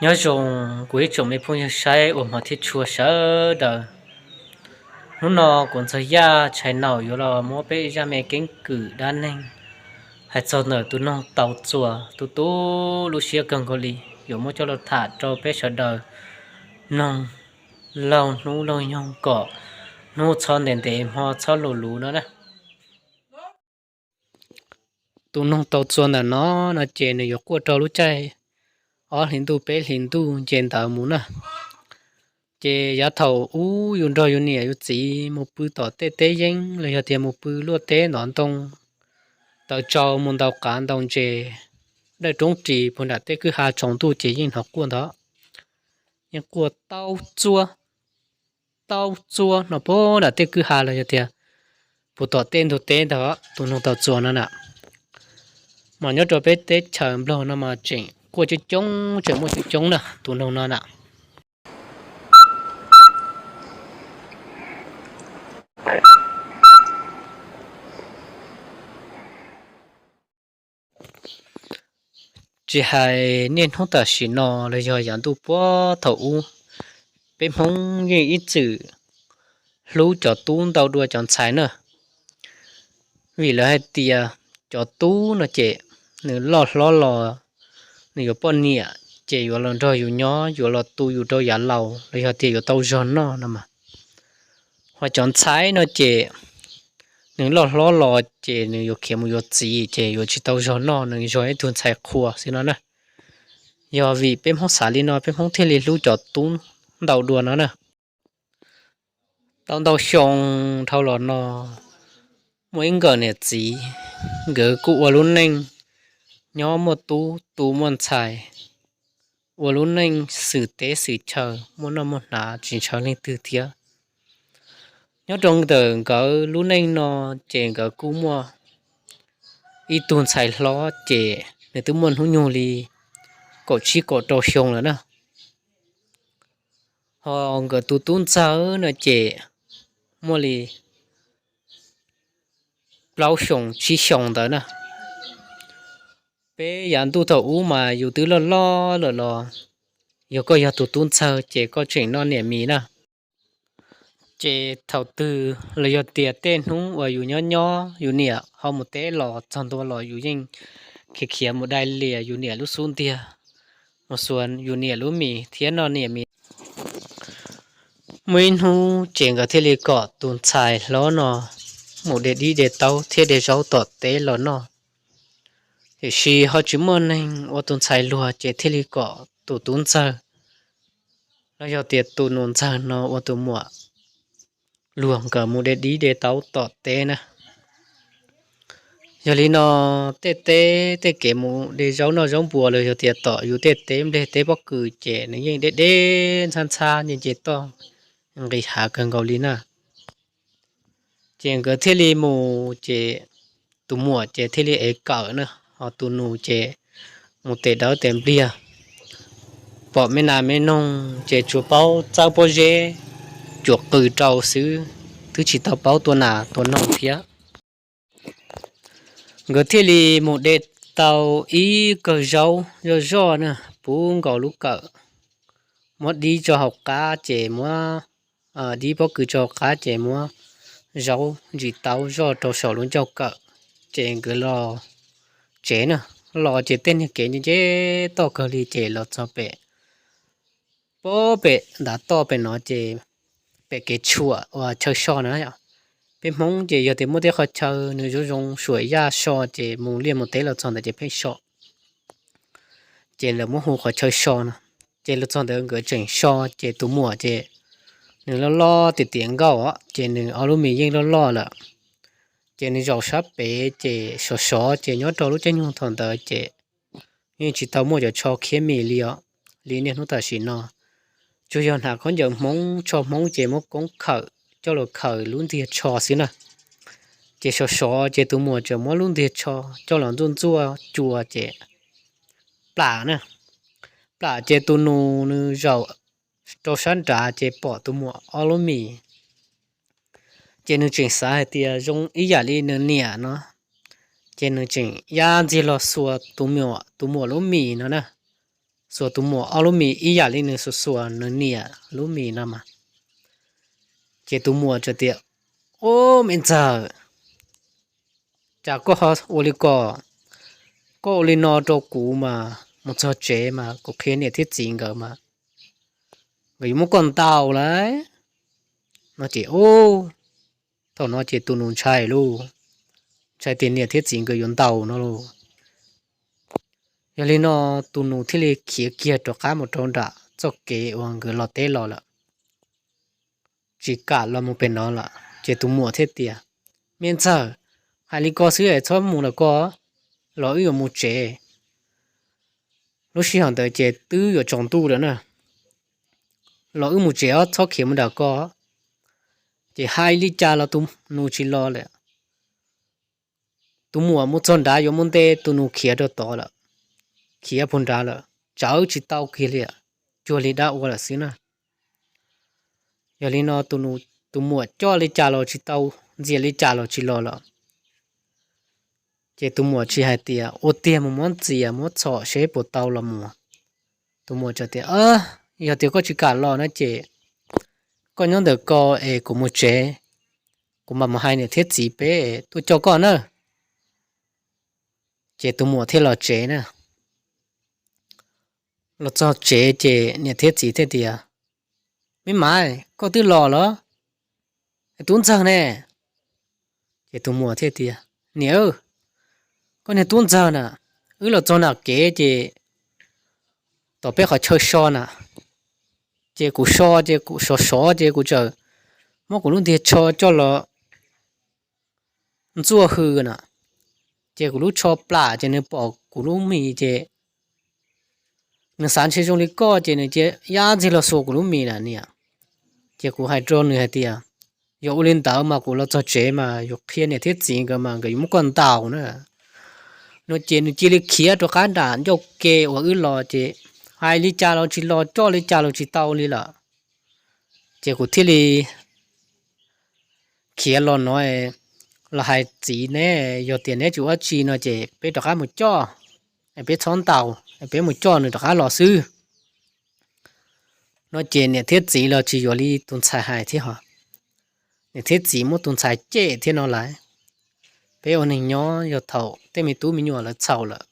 Nyob zoo kuv ib tsoom me phooj ywg saib uas hmov thiab tshua sawv daws. Hnub no kuv Ntxawg Yaj Tshais Naum yuav los muab peb zaj me keeb kwm dab neeg hais txog ntawm tus noog tau txuas tu tu lub siab kawg nkaus li, yuav muab coj los tham rau peb sawv daws mloog laug hnub laug nyoog kom hnub txhob ntev ntev hmo txhob luv luv no na. Tus noog tau txuas ntawm no no ces nws yuav quaj rau lub caij ob hlis ntuj peb hlis ntuj nce ntawd mus na. Ces yav thaum ub yus nrog yus niam yus txiv mus pw tom tej teb yeeb los yog tias mus pw luaj teb ntov ntoo, taws tsau mus ntaus qav ntaus ntses, dawj roob ris puag nram tej kwj ha tsaus ntuj ces yeej hnov quaj ntawd. Yeej quaj tau txuab, tau txuab no puag nram tej kwj ha los yog tias puag tom tej ntug teb ntawd tus noog tau txuas no na. Mas nyob rau peb teb chaws Nplog no mas tseem quaj coob coob, tseem muaj coob coob na tus noog no na. Tsis hais niaj hnub tam sim no los yog yav ntuj puag thaum ub, peb Hmoob yeej ib txwm hlub cov tub ntau dua cov ntxhais na. Vim lawv hais tias cov tub no ces nws loj hlob los nws yuav poj niam ces yuav los nrog yus nyob, yuav los tu yus rau yav laus los yog tias yuav tau zog noj no mas. Ho cov ntxhais no ces nws loj hlob los ces nws yuav khiav mus yuav txiv ces yuav tsis tau zog noj, nws zog ib tug ntxhais qhua xwb no na. Yog vim peb Hmoob xav li no peb Hmoob thiaj li hlub cov tub ntau dua no na. Tau ntau xyoo dhau los no muaj ib nkawm niam txiv, nkawd kuj ua lub neej nyob muaj tub tu muaj ntxhais, ua lub neej xwm teb xwm chaw muaj noj muaj hnav tsis ntshaw leej twg thiab. Nyob rau ntawm nkawd lub neej no ces nkawd kuj muaj ib tug ntxhais hlob ces nws twb muaj hnub nyoog li kaum tsib kaum rau xyoo lawm na. Ho nkawd tus tub ntxawg no ces muaj li plaub xyoos tsib xyoos ntawd na. Peb yav ntuj thaum ub mas yus twb loj loj lawm los yog koj yog tus tub ntxawg ces koj tseem noj niam mis na. Ces thaum twg los yog tias tej hnub uas yus nyob nyob yus niam ho mus teb los txog ntua los yus yeej khiav khiav mus dai lias yus niam lub xub ntiag, mus xuas yus niam lub mis thiab noj niam mis. Muaj ib hnub ces nkawd thiaj li kom tus ntxhais hlob no mus de dib de taub thiab de zaub tom teb los noj. Tiam sis ho tsis muaj neeg ua tus ntxhais luag ces thiaj li kom tus tub ntxawg los yog tias tus nus ntxawg no ua tus muam luag nkawd mus de dib de taub tom teb na. Yog li no tej teb tej kev mus de zaub noj zaub npua los yog tias tom yus tej teb nplej teb pob kws ces nws yeej deb deb ntxhab ntxhab nce nce toj nqis hav kawg nkaus li na. Ces nkawd thiaj li mus ces tus muam ces thiaj li ev kawm na, ho tus nus ces mus tes dawb tes npliag, pom me nas me noog ces tsuas paub txawb pob zeb cuam qws rau xwb, twb tsis tau paub tua nas tua noog thiab. Nkawd thiaj li mus de tau ib kawm zaub zoj zoj na puv nkaus lub kawm, muab dib tso hauv qab ces muab, dib pob kws tso hauv qab ces muab zaub ntsis taub zoj rau saum lub ncauj kawm, ces nkawd los tsev na. Los ces tej niag kev nce nce toj kawg li ces los txog pem, pem ntav toj pem no ces pem kev tshuam uas chaw so na. Peb Hmoob ces yog tias muaj tej qhov chaw nws zoo zoo suam yaj so ces mus liaj mus teb los txog ntawd ces pheej so, ces lawv muab hu qhov chaw so no. Ces los txog ntawd nkawd tseem so ces tus muam ces nws loj loj tiav tiav nkauj os, ces nws ob lub mis yeej loj loj lawm. Ces nws zaum sab pem ces sov sov ces nyob rau lub caij nyoog thaum ntawd ces yeej tsis tau muaj cov tsho khiab mis li os, li niaj hnub tam sim no. Tsuas yog hnav khaub ncaws Hmoob, tsho Hmoob ces muab koob khawm coj los khawm lub ntiag tsho xwb na. Ces sov sov ces tus muam tseem muab lub ntiag tsho coj los ntxuaj ntxuaj cua ces plam na. Plam ces tus nus nws zaum rau sab nrad ces pom tus muam ob lub mis, ces nws tseem xav hais tias zoo ib yam li nws niam no, ces nws tseem yaj ntxiag los xuas tus muam lub mis no na. xuas tus muam ob lub mis ib yam li nws xuas xuas nws niam lub mis no mas. Ces tus muam txawm tias, Ub, me ntxawg, cas koj ua li ko, koj ua li no rau kuv mas mus txog tsev mas kuv qhia niam thiab txiv nkawd mas nkawd yuav muab koj ntaus lawm. No ces, ub, thaum no ces tus nus ntshai lauj, ntshai tias niam thiab txiv nkawd yuav ntaus no lauj. Yog li no tus nus thiaj li khiav kiag rov qab mus rau nram txoj kev uas nkawd los teb los lawm, tsis kam los mus pem no lawm. Ces tus muam thiaj tias, Me ntxawg, hais li ko xwb es txhob mus lawm ko, los wb yuav mus tsev. Lub sij hawm ntawd ces twb yuav tsaus ntuj lawm na, los wb mus tsev os, txhob khiav mus nram ko. Ces hais li cas los tus nus tsis los lawm. Tus muam mus txog nrad yuav mus nte, tus nus khiav rau tod lawm, khiav puag nrad lawm, tsawv tsis tau kiag li, cuag li dab ua lawm xwb na. Yog li no tus muam coj li cas los tsis tau, ntxias li cas los tsis los lawm. Ces tus muam tsis hais tias, Ua tiag mus muab ntxias muab txhom seb puas tau los mus. Tus muam txawm tias, Yog tias koj tsis kam los no ces koj nyob ntawm ko es kuv mus tsev, kuv mam mus hais niam thiab txiv peb tuaj coj koj na. Ces tus muam thiaj los tsev na. Los txog tsev ces niam thiab txiv thiaj tias, Me mas, koj twb los los, tub ntxawg ne? Ces tus muam thiaj tias, Niam, koj niag tub ntxawg na, wb los txog nram kev ces tom peb qhov chaw so na, ces kuv so ces kuv sov sov ces kuv txawm muab kuv lub ntiag tsho coj los ntxuaj hws na, ces kuv lub tsho plam ces nws pom kuv lub mis ces nws xav ntshe zoo li koj ces nws cia li yaj ntxiag los xuas kuv lub mis na niam. Ces kuv hais rau nws hais tias, Yog ua li ntawd mas kuv los txog tsev mas yuav qhia niam thiab txiv nkawd mas nkawd yuav muab koj ntaus na. No ces nws cia li khiav rov qab nram ncauj ke uas wb los ces hais li cas los tsis los, coj li cas los tsis tau li lawm. Ces kuv thiaj li khiav los no los hais txiv neb, yog tias neb tsis ua tsi no ces peb rov qab mus coj, peb txhob ntaus, peb mus coj nws rov qab los xwb. No ces niam thiab txiv los tsis yuav li tus ntxhais hais thiab ho, niam thiab txiv muab tus ntxhais cem thiab no lawm. Peb ua neeg nyob yog thaum tej me tub me nyuam lawv txhaum lawm,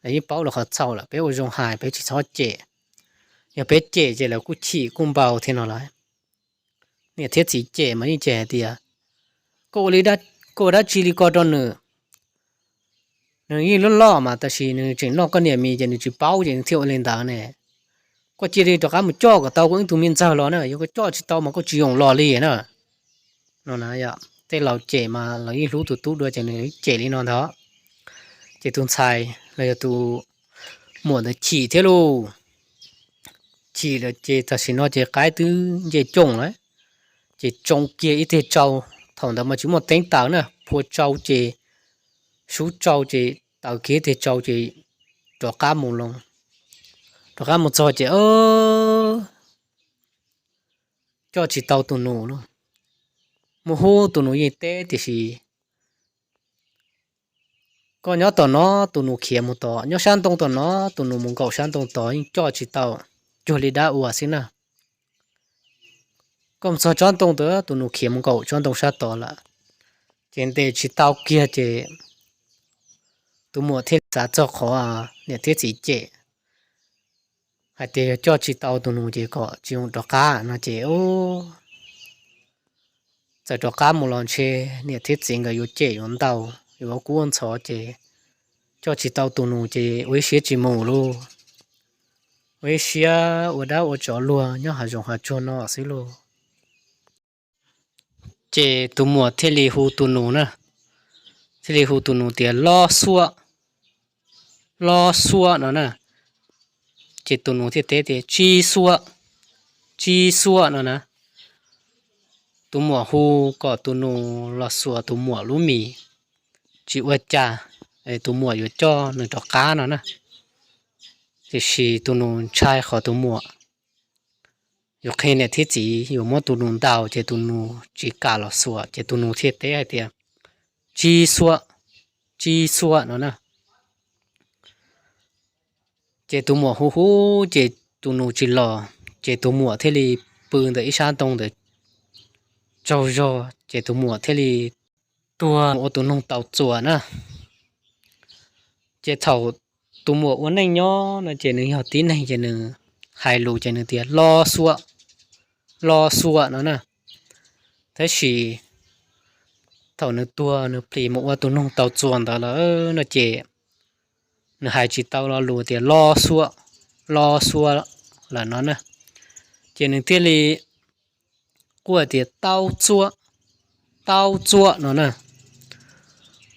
lawv yeej paub lawv qhov txhaum lawm, peb ua zoo hais, peb tsis txhob cem. Yog peb cem ces lawv kuj chim kuj npau thiab no lawm. Niam thiab txiv cem mas yeej cem hais tias, Koj ua dab tsi li ko rau nws? Nws yeej loj loj mas tab sis nws tseem noj koj niam mis ces nws tsis paub ces nws thiaj ua li ntawd ne. Koj cia li rov qab mus coj kom tau koj ib tug me ntxawg los na, yog koj coj tsis tau mas koj tsis yoom los li na. No na, tej laus cem mas lawv yeej hlub tus tub dua ces nws cem li no ntag. Ces tus ntxhais los yog tus muam ntawd chim thiab lauj. Chim lawm ces tam sim no ces qaib twb nce cooj lawm, ces tsoo kiag ib teg tsau. Thaum ntawd mas tsis muaj teeb taws na, phua tsau ces, sub tsau ces taws kiag ib teg tsau ces rov qab mus lawm. Rov qab mus txog ces coj tsis tau tus nus lauj. Mus hu tus nus yeej teb tiam sis koj nyob tom no, tus nus khiav mus tod, nyob sab ntoo tom no, tus nus mus nkaum sab ntoo tod, yeej coj tsis tau, cuag li dab ua xwb na. Koj mus txog tsob ntoo tod, tus nus khiav mus nkaum tsob ntoo sab tod lawm. Ces ntes tsis tau kiag ces tus muam thiaj li xav txog qhov niam thiab txiv cem hais tias yog coj tsis tau tus nus ces kom tsis mus rov qab no ces txawm rov qab mus los ntshe niam thiab txiv nkawd yuav cem yuav ntaus yuav ua kub ua ntxhov ces coj tsis tau tus nus ces ua ib siab tsis mus lauj. Ua ib siab ua dab ua tsov luag nyob hav zoov hav tsuag no xwb lauj. Ces tus muam thiaj li hu tus nus na, thiaj li hu tus nus tias, Lob Xuab, Lob Xuab no na. Ces tus nus thiaj teb tias, Tsib Xuab, Tsib Xuab no na. Tus muam hu kom tus nus los xuas tus muam lub mis, tsis ua cas, tus muam yuav coj nws rov qab no na. Tiam sis tus nus ntshai qhov tus muam yuav qhia niam thiab txiv yuav muab tus nus ntaus ces tus nus tsis kam los xuas ces tus nus thiaj teb hais tias, Tsib Xuab, Tsib Xuab no na. Ces tus muam hu hu ces tus nus tsis los, ces tus muam thiaj li pw ntawm ib sab ntoo ntawd tsaug zog, ces tus muam thiaj li tuag mus ua tus noog tau txuas na. Ces thaum tus muam ua neej nyob no ces nws yog tib neeg ces nws hais lus ces nws tias, Los xuav, los xuav, no na. Tab sis thaum nws tuag nws plis mus ua tus noog tau txuas ntawd lawm no ces nws hais tsis tau lo lus tias, Los xuav, los xuav, lawm no na. Ces nws thiaj li quaj tias, Tau txuav, tau txuav, no na.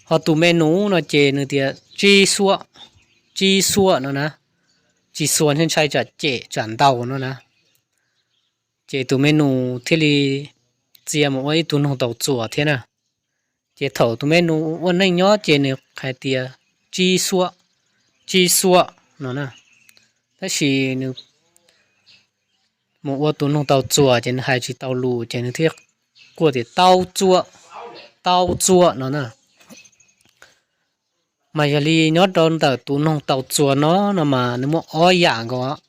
Ho tus me nus no ces nws tias, Tsis xuav, tsis xuav, no na. Tsis xuav ntshai tsam cem tsam ntaus no na. Ces tus me nus thiaj li txia mus ua ib tug noog tau txuas thiab na. Ces thaum tus me nus ua neej nyob ces nws hais tias, Tsis xuav, tsis xuav, no na. Tab sis nws mus ua tus noog tau txuas ces nws hais tsis tau lus ces nws thiaj quaj tias, Tau txuav, tau txuav, no na. Mas yog li nyob rau ntawm tus noog tau txuas no no mas nws muaj ob yam nkaus.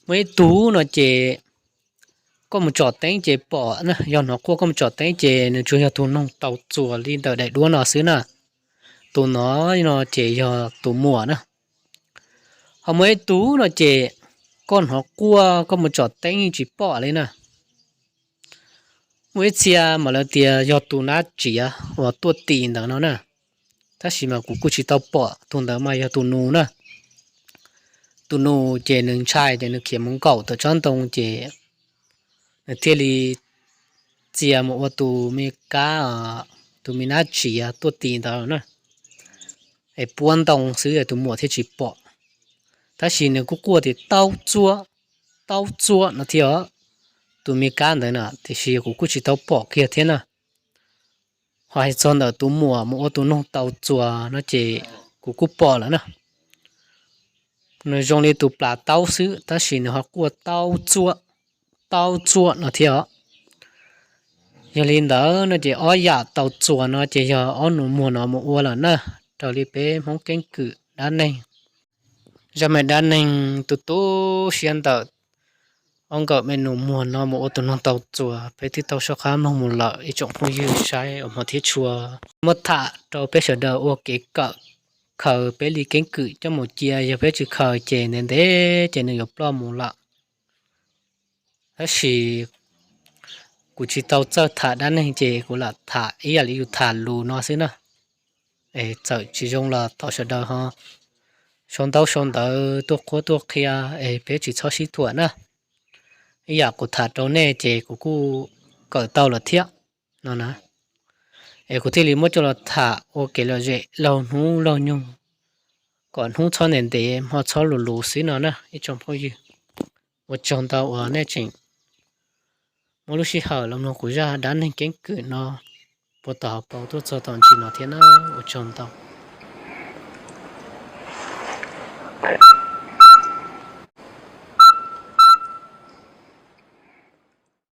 Muaj ib tug no ces koj mus tsom teeb ces pom, yog hnov quaj koj mus tsom teeb ces nws tsuas yog tus noog tau txuas li ntawm daim duab no xwb na. Tus no no ces yog tus muam na. Ho muaj ib tug no ces koj hnov quaj koj mus tsom teeb tsis pom li na. Muaj ib txhia mas lawv tias yog tus nab tsiav uas tuaj tis ntawd no na. Tab sis mas kuv kuj tsis tau pom, tus ntawd mas yog tus nus na. Tus nus ces nws ntshai ces nws khiav mus nkaum tom tsob ntoo ces nws thiaj li txia mus ua tus me kab, tus me nab tsiav tuaj tis ntawd na. Es puab ntoo xwb tus muam thiaj tsis pom. Tab sis nws kuj quaj tias, Tau txuav, tau txuav, no thiab os. Tus me kab ntawd na tiam sis kuv kuj tsis tau pom kiag thiab na. Ho hais txog ntawm tus muam mus ua tus noog tau txuas no ces kuv kuj pom lawm na. Nws zoo li tus plas taub xwb tab sis nws ho quaj, Tau txuav, tau txuav, no thiab os. Yog li ntawd no ces ob yam tau txuas no ces yog ob nus muag no mus ua lawm na, raws li peb Hmoob keeb kwm dab neeg. Zaj me dab neeg tu tu siab ntawm ob nkawm me nus muag no mus ua tus noog tau txuas peb twb tau soj qab mloog mus lawm ib tsoom phooj ywg saib uas hmov thiab tshua. Muab tham rau peb sawv daws ua kev kawm, khaws peb li keeb kwm coj mus cia, yog peb tsis khaws ces ntev ntev ces nws yuav ploj mus lawm. Tab sis kuv tsis tau txawj tham dab neeg ces kuv lam tham ib yam li yus tham lus no xwb na. Es txawm tsis zoo los thov sawv daws ho sau ntaub sau ntawv tuaj qhuab tuaj qhia es peb tsis txhob sib thuam na. Ib yam kuv tham rau nej ces kuv kuj kawm tau lawm thiab no na. Es kuv thiaj li muab coj los tham ua kev lom zem laug hnub laug nyoog, kom hnub txhob ntev ntev hmo txhob luv luv xwb no na ib tsoom phooj ywg. Ua tsaug ntau uas nej tseem muab lub sij hawm los mloog kuv zaj dab neeg keeb kwm no puag tom hauv paus tuaj txog tom ntsis no thiab na. Ua tsaug ntau.